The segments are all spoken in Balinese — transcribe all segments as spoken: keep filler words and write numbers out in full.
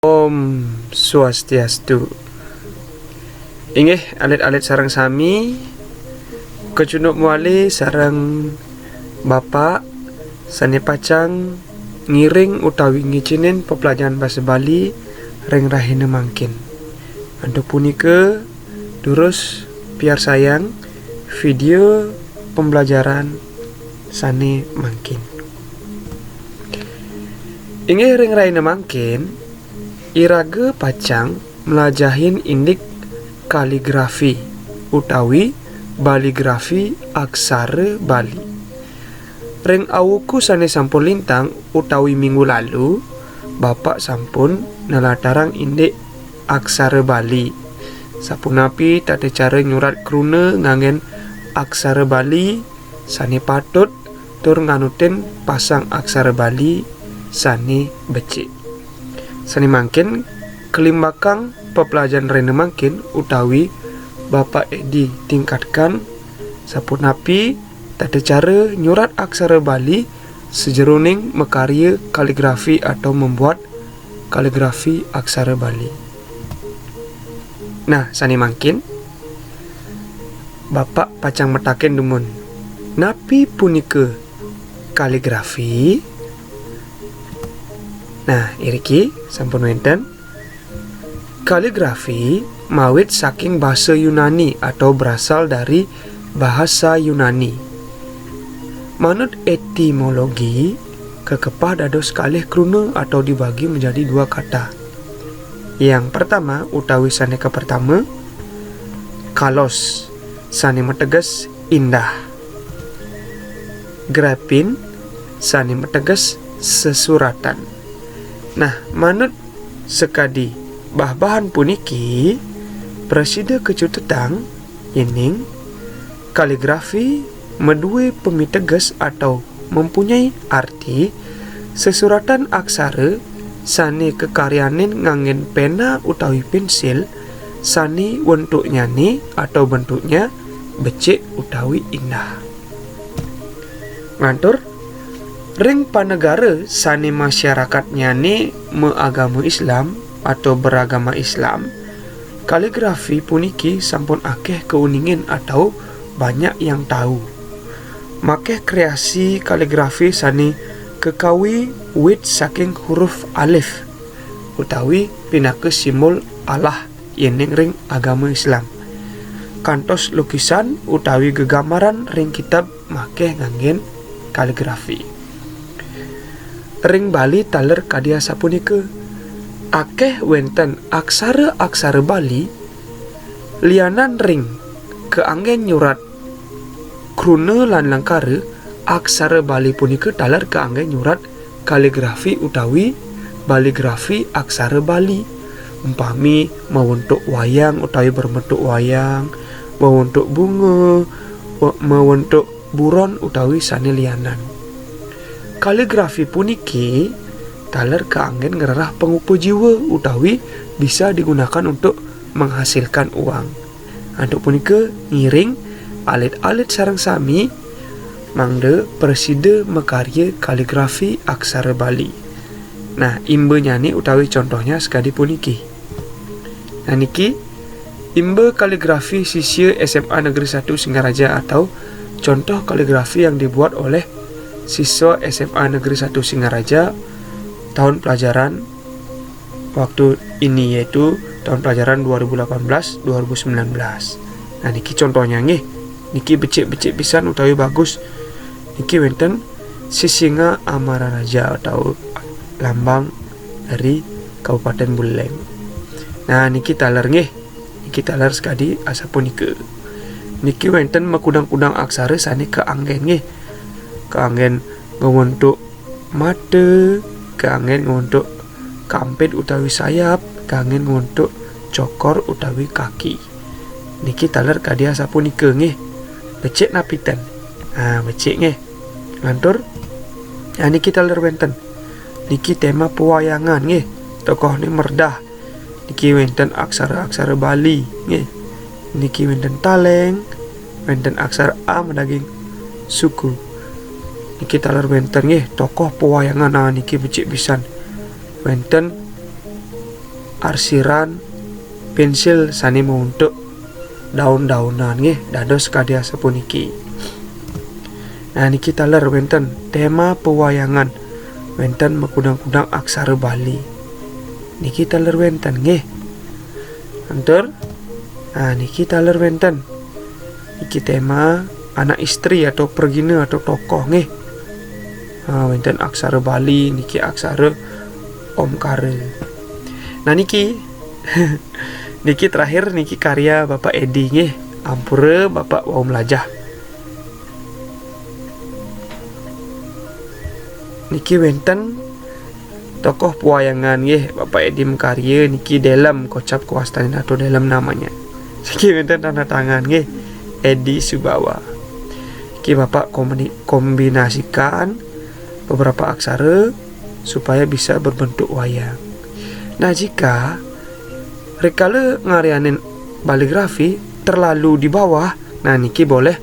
Om Swastiastu. Inggih, alit-alit sareng sami, kecunduk mawali sareng Bapak sane pacang ngiring utawi ngicinin peplajaran basa Bali ring rahina mangkin. Antuk punika, durus piarsayang video pembelajaran sane mangkin. Inggih, ring rahina mangkin, iraga pacang mlajahin indik kaligrafi utawi baligrafi aksara Bali. Ring awuku sane sampun lintang utawi minggu lalu, Bapak sampun nlatarang indik aksara Bali. Sapunapi tata cara nyurat kruna nganggen aksara Bali sane patut tur nganutin pasang aksara Bali sane becik. Sane mangkin kalimbakang peplajaran rahina mangkin utawi Bapak Edi tingkatkan sapunapi tata cara nyurat aksara Bali sajeroning makarya kaligrafi atau membuat kaligrafi aksara Bali. Nah, sane mangkin Bapak pacang mataken dumun, napi punika kaligrafi? Nah, iriki sampun wenten. Kaligrafi mawit saking basa Yunani atau berasal dari bahasa Yunani. Manut etimologi, kakepah dados kalih kruna atau dibagi menjadi dua kata. Yang pertama utawi sane kapertama, kalos, sane mateges indah. Grapin, sane mateges sesuratan. Nah, manut sakadi bah-bahan puniki, prasida kacutetang yening kaligrafi madue pamiteges atau mempunyai arti sesuratan aksara sane kakaryanin nganggen pena utawi pensil sane wentuknyane atau bentuknya becik utawi indah. Ngantur, ring panegara sane masyarakatnyane maagama Islam atau beragama Islam, kaligrafi puniki sampun akeh kauningin atau banyak yang tahu. Makeh kreasi kaligrafi sane kakawi wit saking huruf alif utawi pinaka simbol Allah yening ring agama Islam. Kantos lukisan utawi gegambaran ring kitab makeh nganggen kaligrafi. Ring Bali taler kadi asapunika, akeh wenten aksara-aksara Bali lianan ring kaanggen nyurat kruna lan lengkara. Aksara Bali punika taler kaanggen nyurat kaligrafi utawi baligrafi aksara Bali. Umpami mawentuk wayang utawi berbentuk wayang, mawentuk bunga, wa-, mawentuk buron utawi sane lianan. Kaligrafi puniki taler kaanggen ngrereh pangupa jiwa utawi bisa digunakan untuk menghasilkan uang. Antuk punika ngiring alit-alit sareng sami mangda prasida makarya kaligrafi aksara Bali. Nah, imbanyane utawi contohnya sakadi puniki. Nah, niki imba kaligrafi sisya S M A Negeri satu Singaraja atau contoh kaligrafi yang dibuat oleh siswa S M A Negeri satu Singaraja tahun pelajaran waktu ini, yaitu tahun pelajaran dua ribu lapan belas dua ribu sembilan belas. Nah, niki contohnya nggih. Niki becik-becik pisan utawi bagus. Niki wenten Sisinga Amara Raja atau lambang dari Kabupaten Buleleng. Nah, niki taler nggih. Niki taler sakadi asapunika. Niki wenten makudang-kudang aksara sane kaanggen nggih. Kaanggen ngawentuk mata, kaanggen ngawentuk kampid utawi sayap, kaanggen ngawentuk cokor utawi kaki. Niki taler kadi asapunika nggih. Becik napi ten? Ah, becik nggih. Ngantur. Ah, niki taler wenten. Niki tema pewayangan nggih. Tokohne mredah. Niki wenten aksara-aksara Bali nggih. Niki wenten taleng, wenten aksara A madaging suku. Niki taler wenten nggih tokoh pewayangan. Ah, niki becik pisan. Wenten arsiran, pensil sané mauntuk daun-daunan nggih, dados kadi asapuniki. Nah, niki taler wénten tema pewayangan, wénten makudang-kudang aksara Bali. Niki taler wénten nggih. Lantur, nah, niki taler wénten. Niki tema anak istri atau pragina atau tokoh nggih. Nah, wénten aksara Bali, niki aksara omkara. Nah, niki niki terakhir niki karya Bapak Edi nggih. Ampura Bapak wau melajah. Niki wénten tokoh pewayangan nggih, Bapak Edi makarya niki Delem, kocap kawastanin atau Delem namanya. Niki wénten tanda tangan nggih, Edi Subawa. Niki Bapak kombini-, kombinasikan beberapa aksara supaya bisa berbentuk wayang. Nah, jika rikala ngaryanin baligrafi terlalu di bawah, nah niki boleh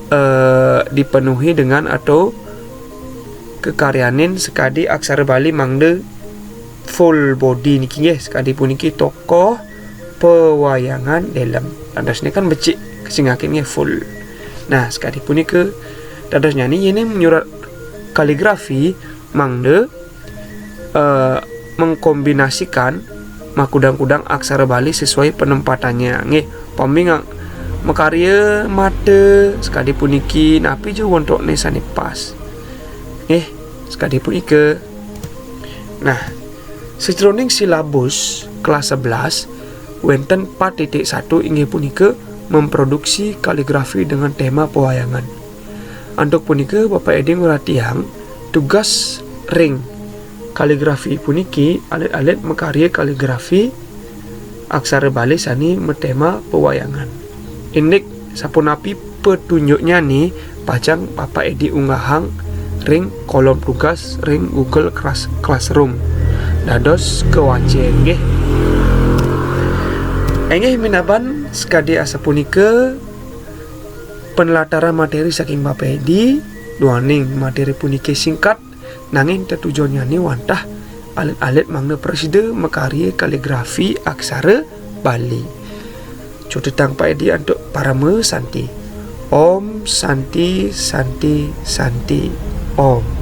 eh, dipenuhi dengan atau kekaryanin sekadi aksara Bali mangda full body niki nggih, sekadi puniki tokoh pewayangan Delem. Dados niki kan becik kasingakin nggih full. Nah, sekadi punika dados nyani yén menyurat kaligrafi mangda eh, mengkombinasikan makudang-kudang aksara Bali sesuai penempatannya nggih. Pami nga-, makarya mata sekadi puniki napi ja wontokne sane pas. Nggih, sekadi punika. Nah, sajroning silabus kelas sebelas wenten empat titik satu inggih punika memproduksi kaligrafi dengan tema pewayangan. Antuk punika Bapak Edi nguratiang tugas ring kaligrafi puniki, alit-alit makarya kaligrafi aksara Bali sane matema pewayangan. Indik sapunapi petunjuknyane pacang Bapak Edi unggahang ring kolom tugas ring Google Class-, Classroom. Dados kawaca nggih. Inggih minaban sekadi asapunika penlataran materi saking Bapak Edi, duaning materi puniki singkat, nanging tetujonnyane wantah alit-alit mangda prasida makarya kaligrafi aksara Bali. Cutetang Pak Edi antuk parama santi. Om Santi, Santi, Santi, Om.